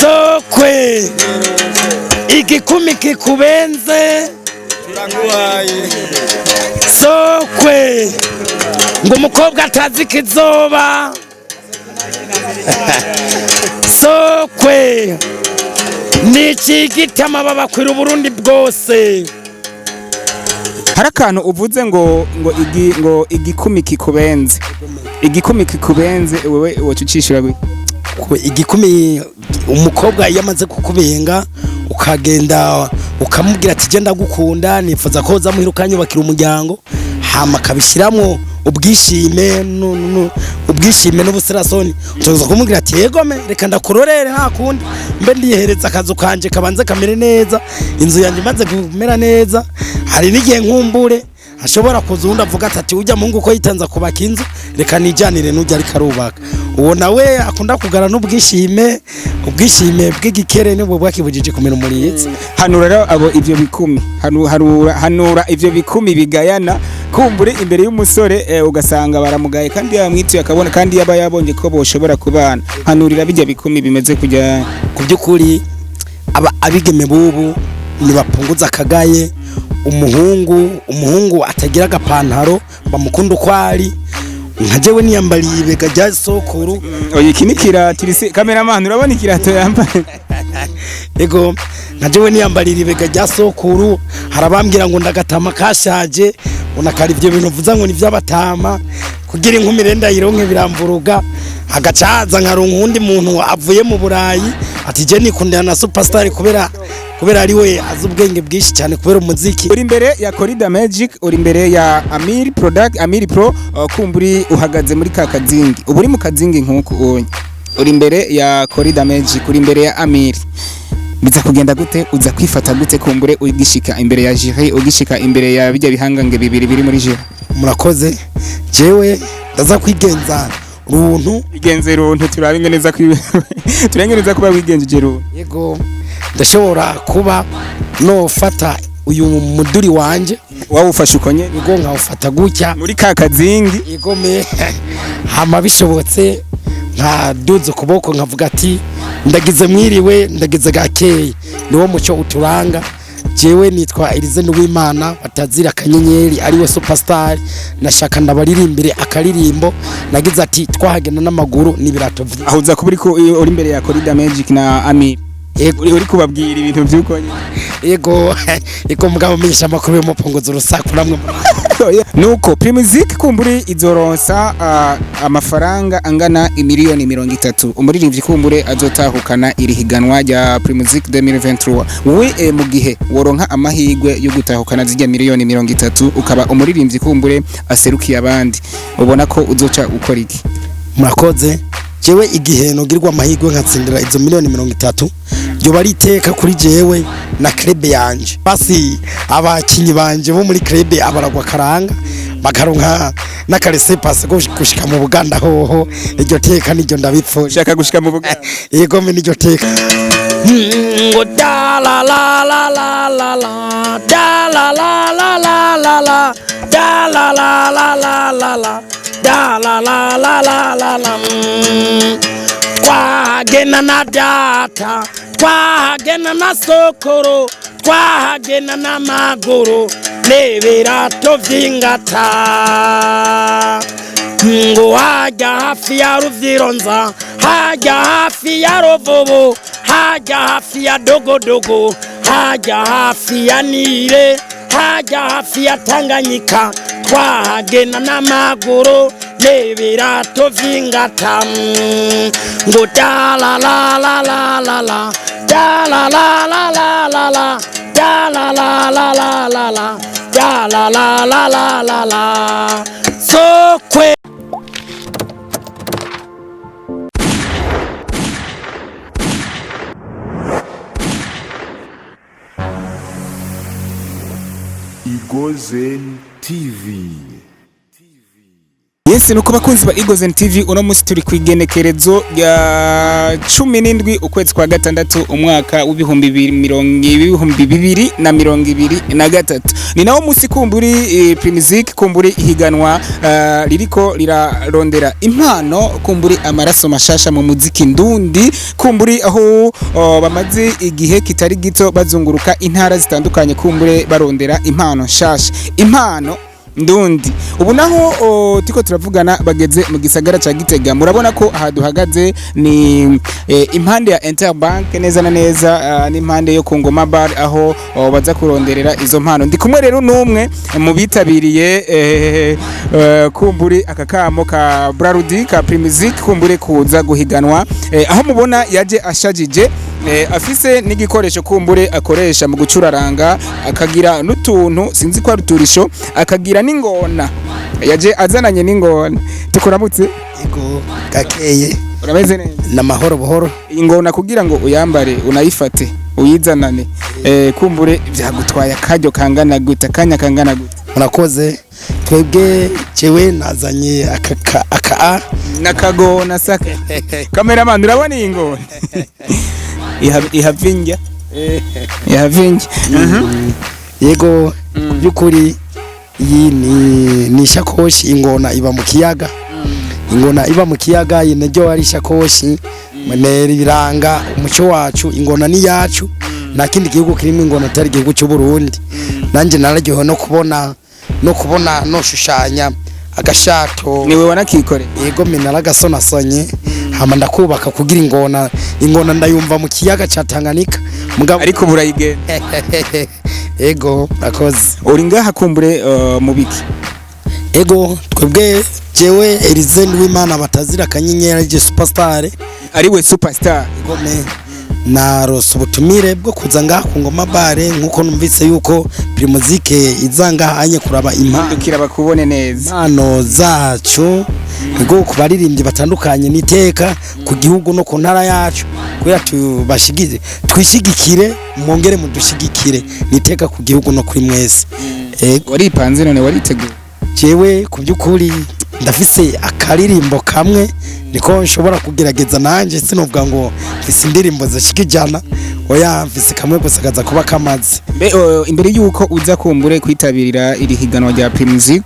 Sokwe igikumi kikubenze. Sokwe ngo umukobwa atazi kizoba. Sokwe niki gitama babakwira Uburundi bwose. Hari akantu uvuze ngo igikumi kikubenze, igikumi kikubenze, wewe woca ucishura gute? Igikumi, umukobwa iyo amaze kukubenga, ukagenda ukamubwira ati: "Genda, ndagukunda, nifuza ko uza muhira ukanyubakira umuryango," hama akabishyiramo ubwishime ubwishime n'ubusirasoni, ushobora kumubwira ati: "Yegome, reka ndakurorere, nta kundi mbe ndihereza akazu kanje kabanze kamere neza, inzu yanjye imaze kumera neza." Hari n'igihe nkumbure ashobora kuza uwundi avuga ati: "Ujya muhungu ko yitanze kubaka inzu, reka nijanire n'ujya ariko arubaka." Uwo nawe akunda kugara n'ubwishime, ubwishime bw'igikere nibwo bwakibujije kumera umurinzi. Hanura rero abo ivyo bikumi, hanura ivyo bikumi bigayana kumbure imbere y'umusore, ugasanga baramugaye kandi yamwituye akabona kandi yaba yabonye ko boshobora kubana. Hanurira bijya bikumi bimeze kujya. Ku by'ukuri, aba abigeme bubu nibapunguza akagaye. Umuhungu atagira agapantaro bamukunda uko ari. Nka jewe niyambariye ibega rya sokuru. Oya, iki ni kirato iri, cameraman, urabona ikirato yambaye? Ego, nka jewe niyambarira ibega rya sokuru, harabambwira ngo ndagatama kashaje, unakara ivyo bintu uvuza ngo ni vy'abatama, kugira inkumi rero ndayironke biramvuruga. Agacaza nkaronka uwundi muntu avuye mu Burayi ati: "Je nikundira na superstar kubera ari we azi ubwenge bwinshi cyane kubera umuziki." Uri imbere ya Corida Magic, uri imbere ya Amir Product, Amir Pro, kumburi uhagaze muri ka kazingi, ubu uri mu kazingi nkuku unye. Uri imbere ya Corida Magic, uri imbere ya Amir, biza kugenda gute? Uza kwifata gute kumbure ugishika imbere ya jury, ugishika imbere ya bijya bihangange bibiri biri muri jury? Murakoze. Jewe ndaza kwigenza runtu. Igenze runtu, turabe neza ko turenge neza kuba wigenjeje runtu. Yego, ndashobora kuba nofata uyu muduri wanje. Wawufashe uko nyene? Yego, nkawufata gutya. Muri ka kazingi. Yego me, hama bishobotse nkaduza ukuboko nkavuga ati: "Ndagize mwiriwe, ndagize gakeye." Niwo muco uturanga. Jewe nitwa Elize Nuwimana batazira akanyenyeri, ariwe superstar. Nashaka ndabaririmbire akaririmbo nagize ati: "Twahagenda n'amaguru n'ibirato vyi." Aho uza kuba uri imbere ya Corida Magic na Amir. Yego. Uri kubabwira ibintu by'uko nyene. Yego, mugabo menyesha amakuru y'umupunguzo urusaku namwe. Nuko Primusic kumburi izoronsa amafaranga angana imiliyoni 30 umuririmbyi kumbure azotahukana iri higanwa rya Primusic 2023. Wowe, mu gihe woronka amahirwe yo gutahukana zijya miliyoni 30, ukaba umuririmbyi kumbure aserukiye abandi, ubona ko uzoca ukora iki? Murakoze. Jewe igihe nogirwa amahirwe nkatsindira izo miliyoni 30, ryoba ari iteka kuri jewe na club yanje. Basi abakinyi banje bo muri club abaragwa karanga bakaronka n'akarese pase gushika mu Buganda hoho. Iryo teka niryo ndabipfuje. Ushaka gushika mu Buganda? Yego me, niryo teka. Ngo da la la la la la la, da la la la la la la, da la la la la la la, da la la la la la la. Twahagenda na data, twahagenda na sokoro, twahagenda n'amaguru n'ibirato vy'ingata. Ngo hajya hafi ya Ruvyironza, hajya hafi ya Ruvubu, hajya hafi ya Dogodogo, hajya hafi ya Nile, hajya hafi ya Tanganyika, twahagenda n'amaguru n'ibirato vy'ingata. Ngo da la la la la la la, da la la la la la la, da la la la la la la, da la la la la la la. Sokwe. Igozen TV. Yes, nuko bakunzi ba Eagles TV, uno munsi turi ku igenekerezo rya 17 ukwezi kwa gatandatu, umwaka w'ibihumbi bibiri mirongo 2023. Ni nawo munsi kumburi Primusic, kumburi ihiganwa ririko rirarondera impano, kumburi amaraso mashasha mu muziki ndundi, kumburi aho bamaze igihe kitari gito bazunguruka intara zitandukanye, kumbure barondera impano nshasha, impano ndundi. Ubu naho turiko turavugana bageze mu gisagara ca Gitega. Murabona ko aha duhagaze ni impande ya Interbank, neza na neza n'impande yo ku Ngoma Bar, aho baza kuronderera izo mpano. Ndi kumwe rero n'umwe mu bitabiriye kumburi aka kamo ka Brarudi ka Primusic, kumbure kuza guhiganwa, aho mubona yaje ashajije, afise n'igikoresho kumbure akoresha mu gucuraranga, akagira n'utuntu sinzi ko ari uturisho, akagira n'ingona, yaje azananye n'ingona. Tukuramutse. Ego, gakeye. Urameze neza? Namahoro buhoro. Ingona kugira ngo uyambare, unayifate, uyizanane, kumbure byagutwaye akaryo kangana gute, akanya kangana gute? Murakoze. Twebwe jewe nazanye aka a N'akagona saka. Cameraman, urabona iyi ngona ihavinja ihavinja. Yego, by'ukuri iyi ni ishakoshi. Ingona iba mu kiyaga, ingona iba mu kiyaga. Iyi naryo ari ishakoshi neri biranga umuco wacu. Ingona ni yacu, nta kindi gihugu kirimo ingona atari igihugu cy'u Burundi. Nanjye nararyohewe no kubona noshushanya agashato. Niwe wanakikore? Yego, me naragasonasonye, hama ndakubaka kugira ingona ndayumva mu kiyaga ca Tanganyika mugabo. Ariko burayigenda. Ego, akoze. Uri ngaha kumbure mu biki? Ego, twebwe jewe Elize Nduwimana batazira akanyenyeri, ari superstar. Ariwe superstar. Ego, me narose ubutumire bwo kuza ngaha ku Ngoma Bar, nkuko numvise yuko Primusic iza ngaha anye kuraba impano. Dukira bakubone neza. Impano zacu ego ku baririmbyi batandukanye, niteka ku gihugu no ku ntara yacu, kugira tubashigize, twishigikire, mwongere mudushigikire. Niteka ku gihugu no kuri mwese, ego. Waripanze none, wariteguye? Jewe ku by'ukuri ndafise akaririmbo kamwe niko nshobora kugerageza. Nanjye sinovuga ngo mfise indirimbo zishika 100, oya, mfise kamwe gusa kaza kuba kamaze. Mbe imbere yuko uza kumbure kwitabirira iri higanwa rya Primusic,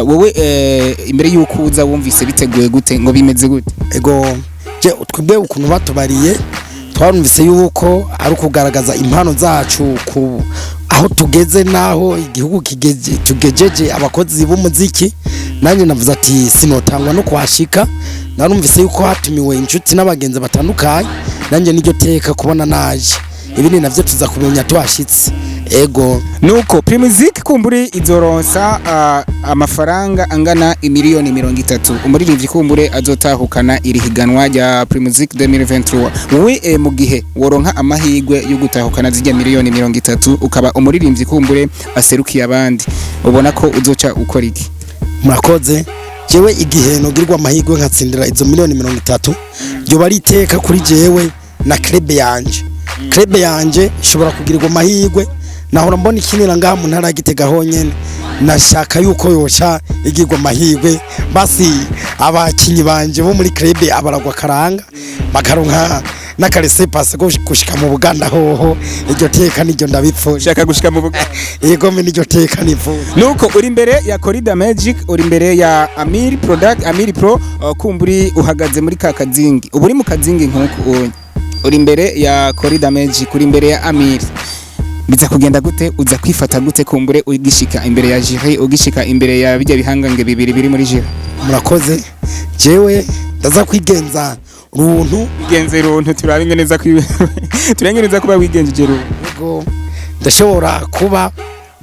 wowe imbere yuko uza wumvise biteguye gute, ngo bimeze gute? Ego, je twebwe ukuntu batubariye, twarumvise yuko ari ukugaragaza impano zacu ku aho tugeze naho igihugu kigeze, tugejeje abakozi b'umuziki. Nanjye navuze ati sinotangwa no kuhashika. Narumvise yuko hatumiwe inshuti n'abagenzi batandukanye, nanjye niryo teka kubona naje. Ibindi navyo tuza kumenya tuhashitse, ego. Nuko Primusic kumbure izoronsa amafaranga angana imiliyoni 30 umuririmbyi kumbure azotahukana iri higanwa rya Primusic 2023. Wowe mu gihe woronka amahirwe yo gutahukana zijya miliyoni 30, ukaba umuririmbyi kumbure aserukiye abandi, ubona ko uzoca ukora iki? Murakoze. Jewe igihe nogirwa amahirwe nkatsindira izo miliyoni 30, ryoba ari iteka kuri jewe na club yanje. Club yanje ishobora kugirirwa amahirwe, nahora mbona ikinira ngaha mu ntara ya Gitega honyene. Nashaka yuko yoca igirwa amahirwe, basi abakinyi banje bo muri club abaragwa karanga bakaronka n'akarese pase ko gushika mu Buganda hoho. Iryo teka niryo ndabipfuje. Ushaka gushika mu Buganda? Yego, me niryo teka nipfuje. Nuko uri imbere ya Corida Magic, uri imbere ya Amir Product, Amir Pro, kumburi uhagaze muri ka kazingi. Ubu uri mu kazingi nkuko unye. Uri imbere ya Corida Magic, uri imbere ya Amir. Biza kugenda gute? Uza kwifata gute kumbure ugishika imbere ya jury, ugishika imbere ya bijya bihangange bibiri biri muri jury? Murakoze. Jewe ndaza kwigenza runtu. Wigenze runtu, turabe neza ko turenge neza kuba wigenjeje runtu. Yego, ndashobora kuba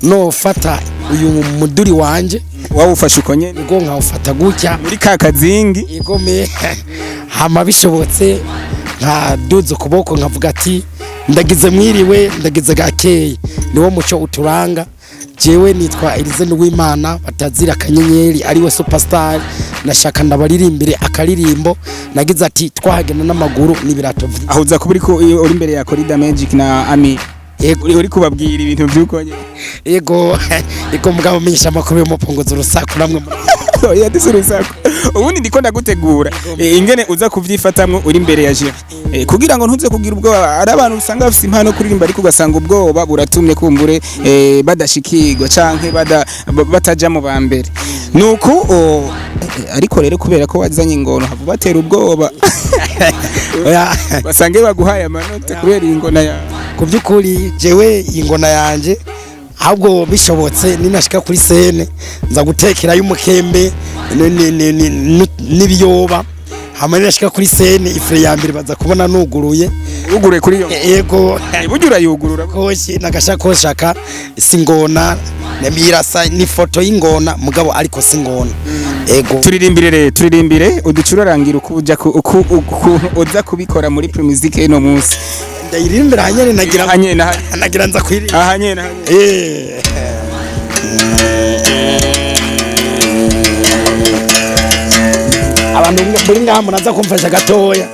nofata uyu muduri wanje. Wawufashe uko nyene? Yego, nkawufata gutya. Muri ka kazingi. Yego, me hama bishobotse nkaduza ukuboko nkavuga ati ndagize mwiriwe, ndagize gakeye. Niwo muco uturanga. Jewe nitwa Elize Nduwimana batazira akanyenyeri, ariwe superstar. Nashaka ndabaririmbire akaririmbo nagize ati twahagenda n'amaguru n'ibirato Aho uza kuba uriko uri imbere ya Corida Magic na Amir. Yego. Uri kubabwira ibintu by'uko nyene. Yego, yego, mugabo menyesha amakuru y'umupunguza urusaku namwe. Oya, disi urusaku. Ubundi ndiko ndagutegura ingene uza kuvyifatamwo uri imbere ya jury, kugira ngo ntuze kugira ubwoba. Ari abantu usanga bafise impano yo kuririmba, ariko ugasanga ubwoba buratumye kumbure badashikirwa canke bataja mu ba mbere. Nuko ariko rero kubera ko wazanye ingona, hava batera ubwoba. Oya. Basange baguhaye amanota kubera iyi ngona yawe. Ku by'ukuri jewe ingona yanje, ahubwo bishobotse ninashika kuri scène nza gutekerayo umukembe n'ibiyoba, hama ninashika kuri scène ifure ya mbere baza kubona nuguruye. Uguruye kuri iyo? Yego. Burya urayugurura? Koshi nagashakoshi aka singona, birasa ni foto y'ingona mugabo ariko singona. Ego. Turirimbire rero, turirimbire, uducurarangira uko uja uko uza kubikora muri Primusic ino munsi. Ndayirimbira hanyene nagira Ahanye na hanye. Nagira nza kwiririmba. Ahanye na hanye. Abantu muri ngaha munaza kumfasha gatoya.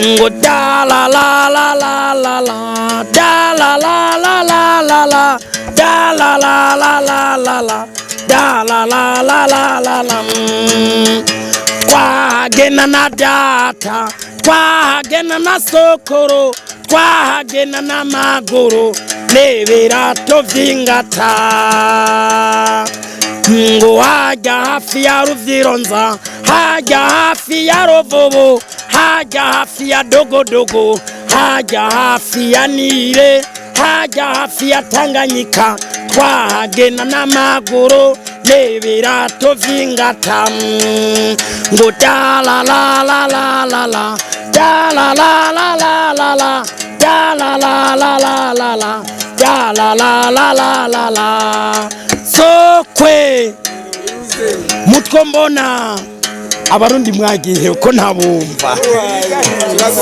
Ngo da la la la la la la da la la la la la la da la la la la la la da la la la la la la. Twahagena na data, twahagena na sokoro, twahagena n'amaguru n'ibirato vy'ingata. Ngo hajya hafi ya Ruvyironza, hajya hafi ya Ruvubu, hajya hafi ya Dogodogo, hajya hafi ya Nile, hajya hafi ya Tanganyika, twahagena n'amaguru n'ibirato vy'ingata. Ngo da la la la la la la da la la la la la la da la la la la la la da la la la la la la. Sokwe mutwo mbona abarundi mwagiye ko ntabumva.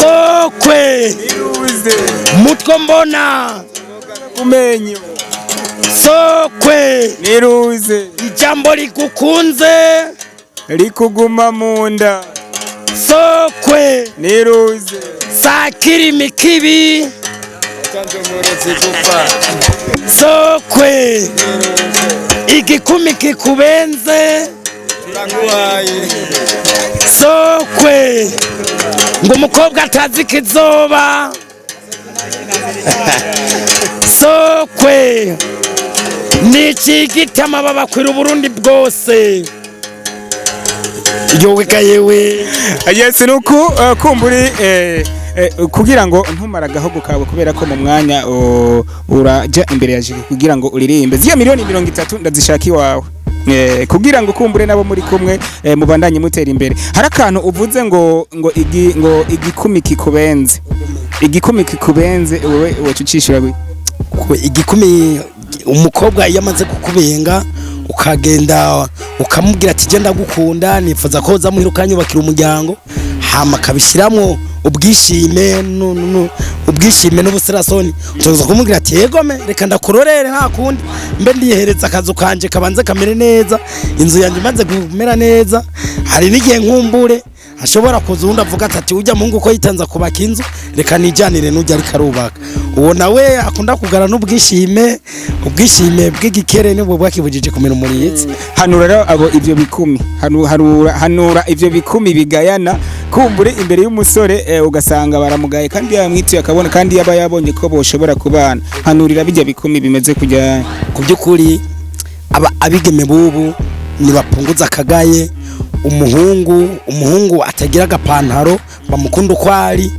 Sokwe mutwo mbona Umenyo. Sokwe. Niruze. Ijambo rigukunze rikuguma mu nda. Sokwe. Niruze. Sakira imikibi. Sokwe igikumi kikubenze. Sokwe ngo umukobwa atazi kizoba. Sokwe niki gitama babakwira Uburundi bwose yoweka yewe. Yes, nuku kumburi kugira ngo ntumara agahogo kawe, kubera ko mu mwanya uraja imbere ya jury kugira ngo uririmbe ziya miliyoni 30 ndazishaka iwawe, kugira ngo kumbure nabo muri kumwe mubandanye mutera imbere. Hari akantu uvuze ngo igikumi kikubenze, igikumi kikubenze, wewe wocucishira gute? Igikumi, umukobwa iyo amaze kukubenga ukagenda ukamubwira ati genda gukunda, nifuza ko uza muhira ukanyubakira umuryango, hama akabishyiramo ubwishime ubwishime n'ubusirasoni, utoza kumubwira ati yego me, reka ndakurorere, nta kundi mbe ndihereza akazu kanje kabanze kamere neza, inzu yanjye imaze kumera neza. Hari n'igihe nkumbure ashobora kuza uwundi avuga ati ujya muhungu ko yitanze kubaka inzu, reka nijyanire n'ujya ariko arubaka. Uwo nawe akunda kugara n'ubwishime, ubwishime bw'igikere nibwo bwakibujije kumera umuritsi. Hanura rero abo ivyo bikumi, hanura ivyo bikumi bigayana kumbure imbere y'umusore, ugasanga baramugaye kandi yamwituye akabona kandi yaba yabonye ko boshobora kubana. Hanurira bijya bikumi bimeze kujya. Ku by'ukuri aba abigeme bubu nibapunguza akagaye. Umuhungu atagira agapantaro bamukunda uko ari.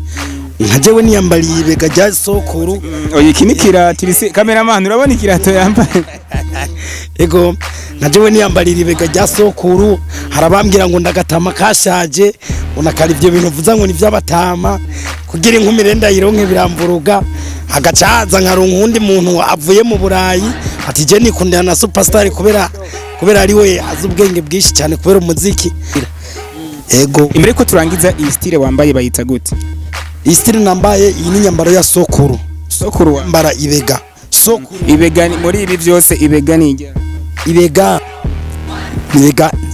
Nka jewe niyambariye ibega rya sokuru. Oya, iki ni kirato iri cameraman, urabona ikirato yambaye. Ego, nka jewe niyambarira ibega rya sokuru, harabambwira ngo ndagatama kashaje, unakara ivyo bintu uvuza ngo ni vy'abatama, kugira inkumi rero ndayironke biramvuruga. Hagaca haza nkaronka uwundi muntu avuye mu Burayi ati je nikundira na superstar kubera ari we azi ubwenge bwinshi cyane kubera umuziki. Ego. Imbere ko turangiza, iyi style wambaye bayita gute? Iyi style nambaye, iyi ni nyambaro ya sokuru. Sokuru wa mbara ibega sokuru. Ibega muri ibi byose ibega ni ijya? Ibega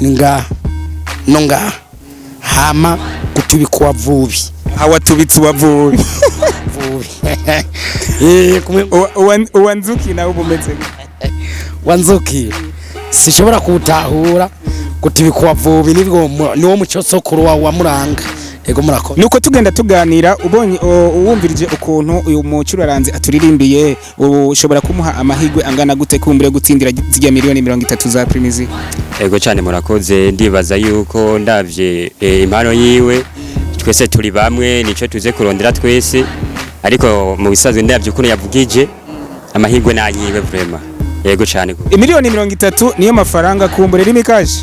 ni ngaha no ngaha, hama gutubikwa vubi. Hawatubitse uwavubi. Vubi. Kumwe. Uwa nzuki nawe uba umeze gute? Wanzuki sishobora kuwutahura gutibikwa vubi, nibwo niwo muco sokuru wa muranga. Ego, murakoze. Nuko tugenda tuganira, ubonye uwumvirije ukuntu uyu mucuraranzi aturirimbiye, ushobora kumuha amahirwe angana gute kumbure gutsindira zirya miliyoni 30 za Primusic? Ego cyane, murakoze. Ndibaza yuko ndavye impano yiwe, twese turi bamwe, nico tuze kurondera twese. Ariko mu bisanzwe, ndavye ukuntu yavugije, amahirwe nayiwe vraiment, yego cyane. Imiliyoni 30 niyo mafaranga. Kumbure rimikaje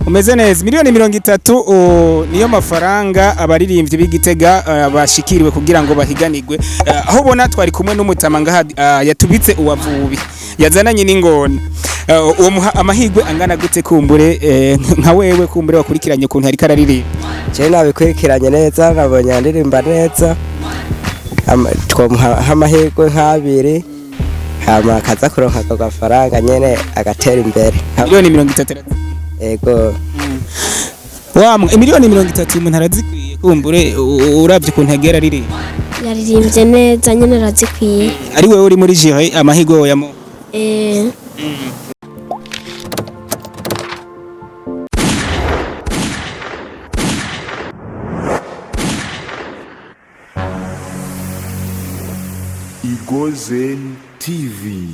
umeze neza. Miliyoni 30 niyo mafaranga abaririmbyi b'Igitega bashikiriwe kugira ngo bahiganirwe. Aho ubona twari kumwe n'umutama ngaha, yatubitse uwavubi yazananye n'ingona. Uwo muha amahirwe angana gute kumbure, nka wewe kumbure wakurikiranye ukuntu yariko araririmba? Je nabikurikiranye neza, nabonye aririmba neza. Twomuha nk'amahirwe nk'abiri, hama akaza kuronka ako gafaranga nyene agatera imbere. Miliyoni 30? Ego. Wamwe, miliyoni 30 umuntu arazikwiye kumbure, uravye ukuntu yagiye araririmba? Yaririmbye neza nyine, arazikwiye. Ari wewe uri muri jury, amahirwe woyamuha? Eh. Igozen TV.